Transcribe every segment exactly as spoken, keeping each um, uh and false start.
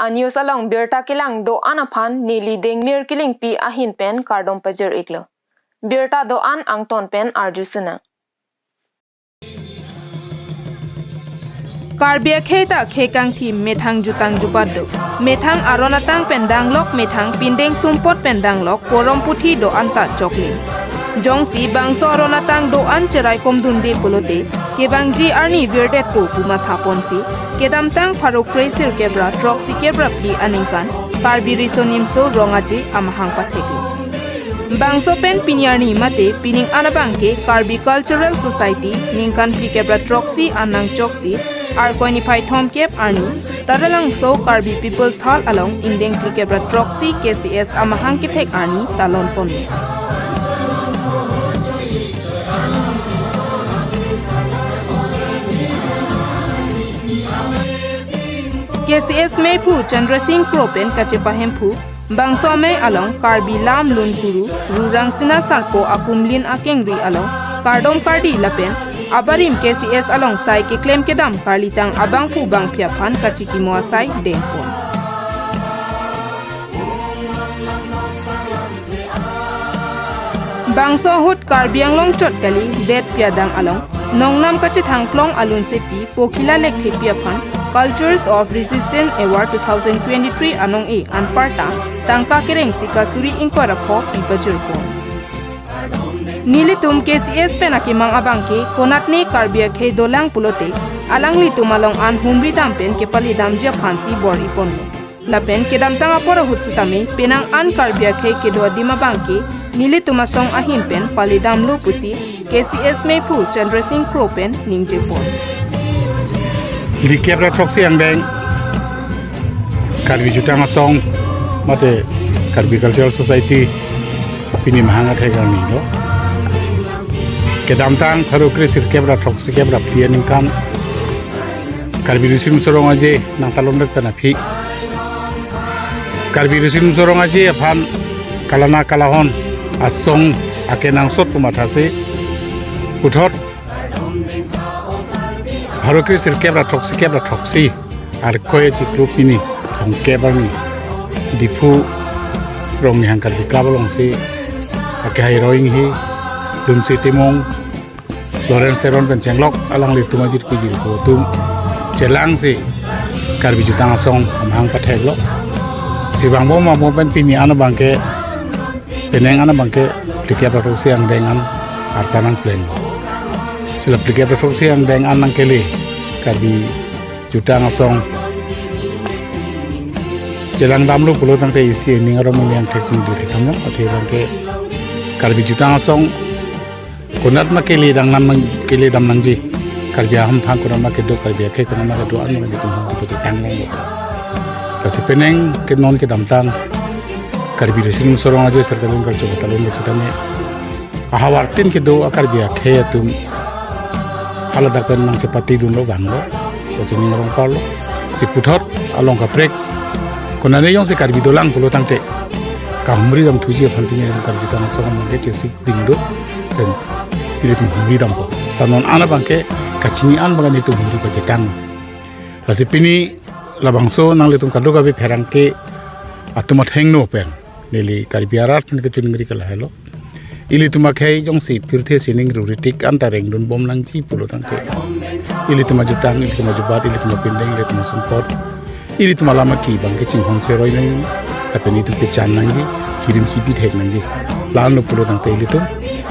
A-news along birta kelang do-an aphan neli Dengmir Killingpi ahin pen kardom pajir-iklo. Birta do-an angton pen arju sinang. Karbi akhei ta khei kangthim, methang jutang jubat do. Methang aron atang pen danglok, methang pindeng sumpot pen danglok, porom puthi do-an ta choklim. Jongsi bangso aron atang do-an cheraikom dunde pulote, kevangji arni virdetpo pu mathaponsi, kedamtang pharo kre sirkep ra throksikep ra phli aningkan, Karbi Riso Nimso Rong Aje amahang patheklo. Bangso pen pini arni mate pining an abangke Karbi Cultural Society ningkan phlikep ra throksi an nangchoksi Arkoi niphai thomkep arni Taralangso Karbi People's Hall along ingdeng phlikep ra throksi K C S amahang kethek arni talon ponlo. K C S meiphu Chandra Singh Kro pen kachepahemphu, bangso amei along Karbi Lam Lun Kuru, Ru Rangsina Sarpo akumlin akengri along kardom kardi lapen abarim K C S along sai keklem kedam karlitang abangphu bangphi aphan kachikimo asai dengpon. Bangso ahut Karbi Anglong chot kali detpi adang along nongnam kachethang klong alunsepi Pokhila Lekthepi aphan Cultures of Resistance Award two thousand twenty-three anong-e anparta tangka kereng sika suri ingkoi ra pho pi pajirpon. Nelitum K C S pen akemang abangke konatne Karbi akhei dolang pulote alanglitum along an humri dam pen kepali damji aphansi bor-iponlo. Lapen kedamtang apor ahut sitame penang an Karbi akhei kedo adim abangke nelitum asong ahin pen pali damlo pusi K C S meiphu Chandra Singh Kro pen ningjepon. Phlikep ra throksi angdeng Karbi Jutang Asong mate Karbi Cultural Society pini mahang athek arni lo. Kedamtang pharo kre sirkep ra throksikep ra phli aningkan Karbi Riso Nimso Rong Aje nangtalondet pen aphi Karbi Riso Nimso Rong Aje aphan kalana kalahon asong akenangsot pu mathasi puthot pharo kre sirkep ra throksi kep ra throksi Arkoi achiklo pini thomkep arni Diphu Rong Nihang Karbi Club alongsi akehai roi-inghi Dunsi Timung, Lawrence Teron pen chenglok alanglitum ajirpi jirpo atum chelangsi Karbi Jutang Asong amahang patheklo. Si vangbom vangbom pen pini an abangke penang an abangke phlikep ra throksi angdeng an arta nangplenglo. Si la phlikep ra throksi angdeng an nangkele Karbi Jutang Asong chelang damlo pulo tangte isi ining arum ini angthek sing duri thamlo. Athe abangke Karbi Jutang Asong konat ma kele dam nang, kele dam nangji. Karbi ahamphang konat ma kedo, Karbi akhei konat ma kedo, an ma kedo tum hum kedo tang long. Lasi penang ke non kedamtang Karbi Riso Nimso Rong Aje sirkalun kalcho talun sitame ahavartin kedo a Karbi akhei atum haladak pen nangchepatidunlo vanglo. Lasi ning arong parlo. Si puthot along kaprek konane jongsi Karbi dolang pulo tangte kahumri damthuji aphansi nelitum Karbi Jutang Asong amangke chesik dingdo pen nelitum humri dampo. Seta non an abangke kachini an abangke nelitum humri pachetang. Lasi pini labangso nanglitum kadokave pherangke atum athengno pen neli Karbi arat pen kachiningri ke lahelo. Ilitum akhei jongsi pirthe sining ruritik anta rengdunbom nangji pulo tangte ilitum ajutang, ilitum ajubat, ilitum apindeng, ilitum asumpot, ilitum alam aki abangke chinghon seroi nangji, lapen itum pechan nangji, chirim chipi thek nangji. La-anlo pulo tangte ilitum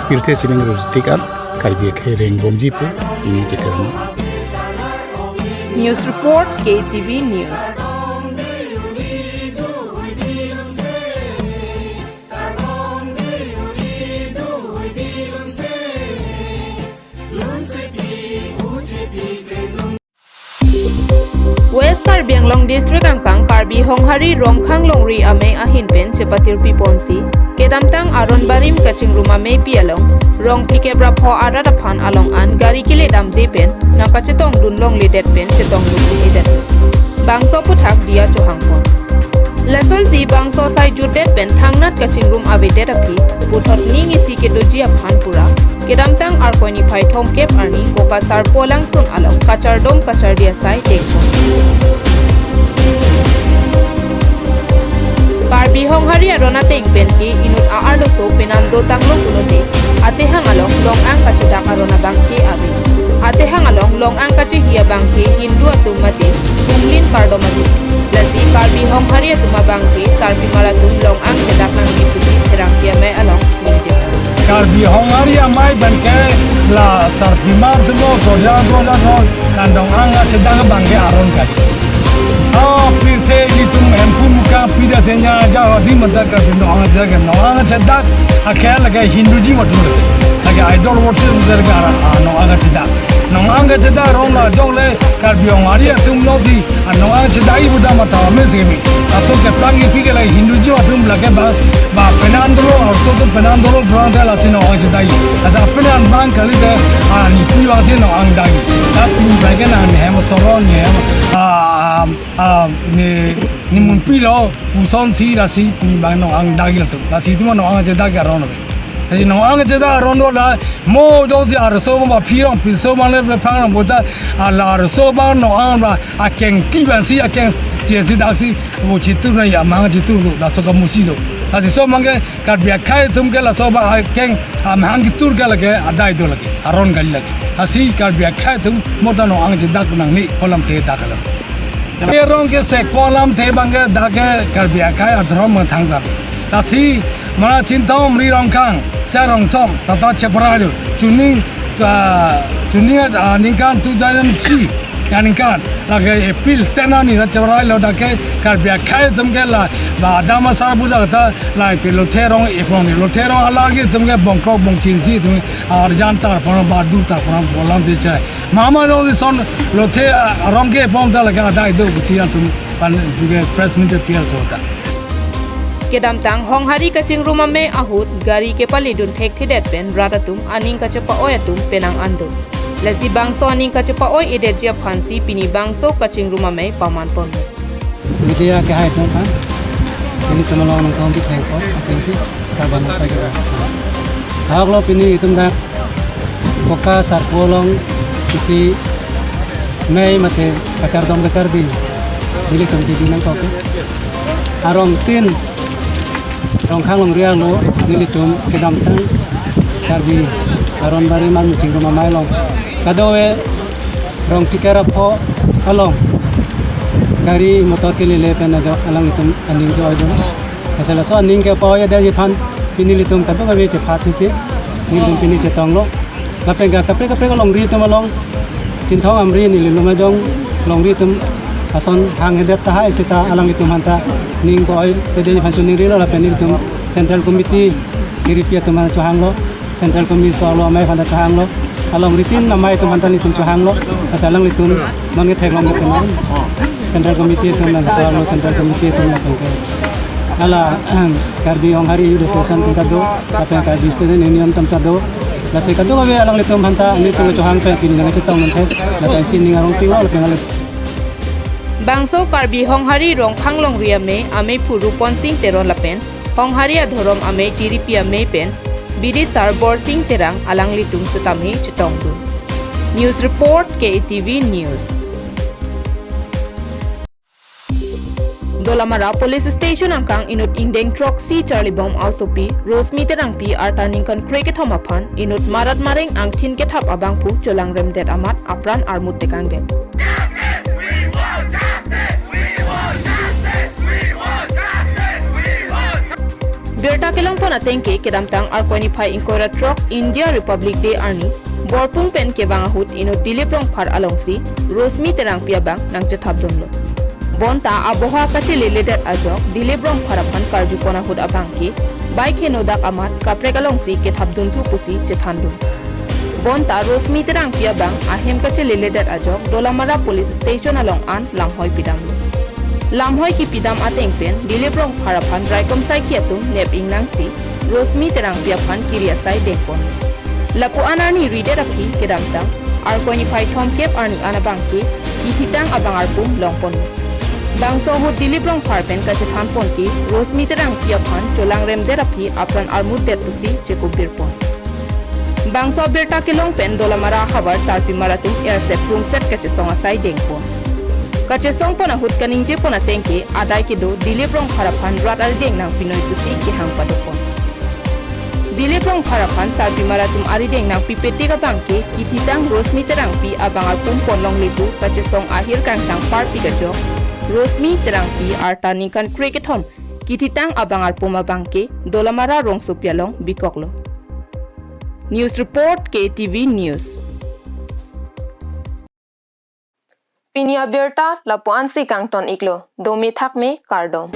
pirthe sining ruritik an Karbi akhei rengbomji pu neli chekerang. News report, K T V News. West Karbi Anglong District angkang Karbi Honghari Rongkhang Longri amei ahin pen chepatirpi ponsi kedamtang aron barim kachingrum ameipi along rong phlikep ra pho arat aphan along an gari kele damde pen nangkachetongdun longledet pen chetongdun ledet. Bangso aphuthak diya chohangpon. Lasonsi bangso asai jutdet pen thangnat kachingrum avedet aphi puthot ning isi kedoji aphan pura kedamtang Arkoi niphai thomkep arni Kokasar Polangsun along kachardom kachardi asai dengpon. Karbi Honghari aron ateng pen ke inut a-arloso penan dotanglo pulote, atehang along long-ang kachedak aron abang ke ave. Atehang along long-ang kachehi abang ke Hindu atum mate Kumlin kardom atum. Lasi Karbi Honghari atum abang ke Sarpimar atum long-ang chedak nangji pusi Pherangke Amei along ningje. Karbi Honghari Amei pen ke la Sarpimar atum lo, Proja, Proja lo, kan long-ang kachedak abang ke aron kali. Ah, pirthe ilitum Hemphu Muka pida senya ja hadi mata Karbi long-ang chedak, long-ang chedak akhel lake Hinduism atum lake idol worship atum lake ara, ah, long-ang chedak. Long-ang chedak aron la jong le Karbi Honghari atum lo si, ah, long-ang chedak ibu dam atau ame semi. Aso ke plang ipi ke lake Hinduism atum lake ba, ba penan dolo, arloso atum penan dolo, pulang te lasi long-ang chedak. Ada penan bang kali te, ah, ni pi wang si long-ang chedak. Tapi mereka na ni hem solo ni hem, ah, ah, ni, ni munpi lo, puson si lasi pini bang long-ang chedak lo tu. Lasi tu long-ang chedak aron lo. Lasi long-ang chedak aron lo la, mo jong si arloso ba phi rong, piso bang le phang rong bota, ala arloso bang long-ang ba, akeng ti bang si, akeng ti si dak si, bo chitur na ya mang chitur lo, laso kamusi lo. Lasi laso abang ke, Karbi akhei atum ke laso abang akeng, ah, mang chitur ke lake, adai do lake, aron kali lake. Lasi Karbi akhei atum, mo ta long-ang chedak nangne, kolam te dak alam. Ke rong ke sek kolam te abang ke dak ke Karbi akhei adhorom methang ta. Lasi mara Chinthong Amri Rongkhang, Sar Rongthong, tata chepara jo. Chuning, ah, chuning, ah, ningkan two thousand three aningkan, lake April ten arni ta chepara lo dak ke Karbi akhei atum ke la, ba dam asar budak ta, la ke Lothe Rong epong ni, Lothe Rong alagi atum ke bongkrok bongchin si atum, arjan tar pon, ba dur tar pon, kolam te chai. Mama lo di son Lothe, ah, arong ke pon ta lake adai do kuti atum pan juga press meet appear so ta. Kedamtang Honghari kachingrum amei ahut gari kepalidun thekthedet pen rat atum aning kachepa-oi atum penang an do. Lasi bangso aning kachepa-oi edetji aphansi pini bangso kachingrum amei paman ponlo. Media kehai atum aphan, pini teman long nangkong di thengkot, atensi kaban apa juga. Ahok lo pini itum dak Koka Sarpo along isi mei mate kachardom kachardi nelitum T V nangkok. Arong tin Rongkhang longri arlo nelitum kedamtang Karbi aron bari man muching ruma mai long. Kadokave Rongphikar apho along gari motor kelele pen ajok alanglitum aning ke-oi dun. Asal laso aning kepa-oi adetji aphan pini nelitum kadokave chephat husi nelitum pini chetonglo. Lapen ke kaprek kaprek alongri atum along, Chinthong Amri neli loma jong longri atum ason hanghedet tahai seta alanglitum aphanta ning ke-oi pedetji aphan choningrilo lapen nelitum Central Committee kiripi atum aphan chohanglo. Central Committee so alo amei aphanta chohanglo. Alongri tin amei atum aphanta nelitum chohanglo. Asal alanglitum non ketheklong ke penang. Central Committee atum nangso alo Central Committee atum nangkengke. Hala Karbi Honghari Youth Association atum ta do, lapen Karbi Student Union atum ta do. Lasi kadokave alanglitum aphanta nelitum chohang pen pini nangchetong nangthe. Lapen si ning arong pilo lapen alanglitum. Bangso Karbi Honghari Rongkhang longri amei, ameiphu Rupon Sing Teron lapen Honghari adhorom amei tiripi amei pen bidisar Borsing Terang alanglitum setame chetongdun. News report, K A T V News. Dolamara Police Station angkang inut ingdeng throksi charlibom a-osopi Rosmi Terangpi arta ningkan krekethom aphan inut marat mareng angthin kethap abangphu cholangremdet amat apran armut tekangdet. Birta kelongpon ateng ke kedamtang Arkoi niphai ingkoi ra throk India Republic Day arni Borpung pen kevang ahut inut Dilip Rongphar alongsi Rosmi Terangpi abang nangchethapdunlo. Bonta aboha kacheleledet ajok Dilip Rongphar aphan karjupon ahut abang ke bike henodak amat kaprek alongsi kethapdunthu pusi chethandun. Bonta Rosmi Terangpi abang ahem kacheleledet ajok Dolamara Police Station along an lamhoi pidamlo. Lamhoi kipidam ateng pen Dilip Rongphar aphan raikom saikhi atum nep ingnangsi Rosmi Terangpi aphan kiri asai dengpon. Lapu-an arni ridet aphi kedamtang Arkoi niphai thomkep arni an abang ke kithitang abang arpum longpon. Bangso ahut Dilip Rongphar pen kachethanpon ke Rosmi Terangpi aphan cholangremdet aphi apran armutdet pusi chekupbirpon. Bangso abirta kelong pen Dolamara ahavar sarpimar atum ersep rungset kachesong asai dengpon. Kachesong pon ahut kaningje pon ateng ke adai kedo Dilip Rongphar aphan rat arideng nangpi noi pusi kehang padopon. Dilip Rongphar aphan sarpimar atum arideng nangpi petik abang ke kithitang Rosmi Terangpi abang arpum pon longle pu kachesong ahir kangtang parpik ajok Rosmi Terangpi arta ningkan krekethom kithitang abang arpum abang ke Dolamara rongsopi along bikoklo. News report, K T V News. Pini abirta lapu-ansi kangton iklo, dome thakme kardom.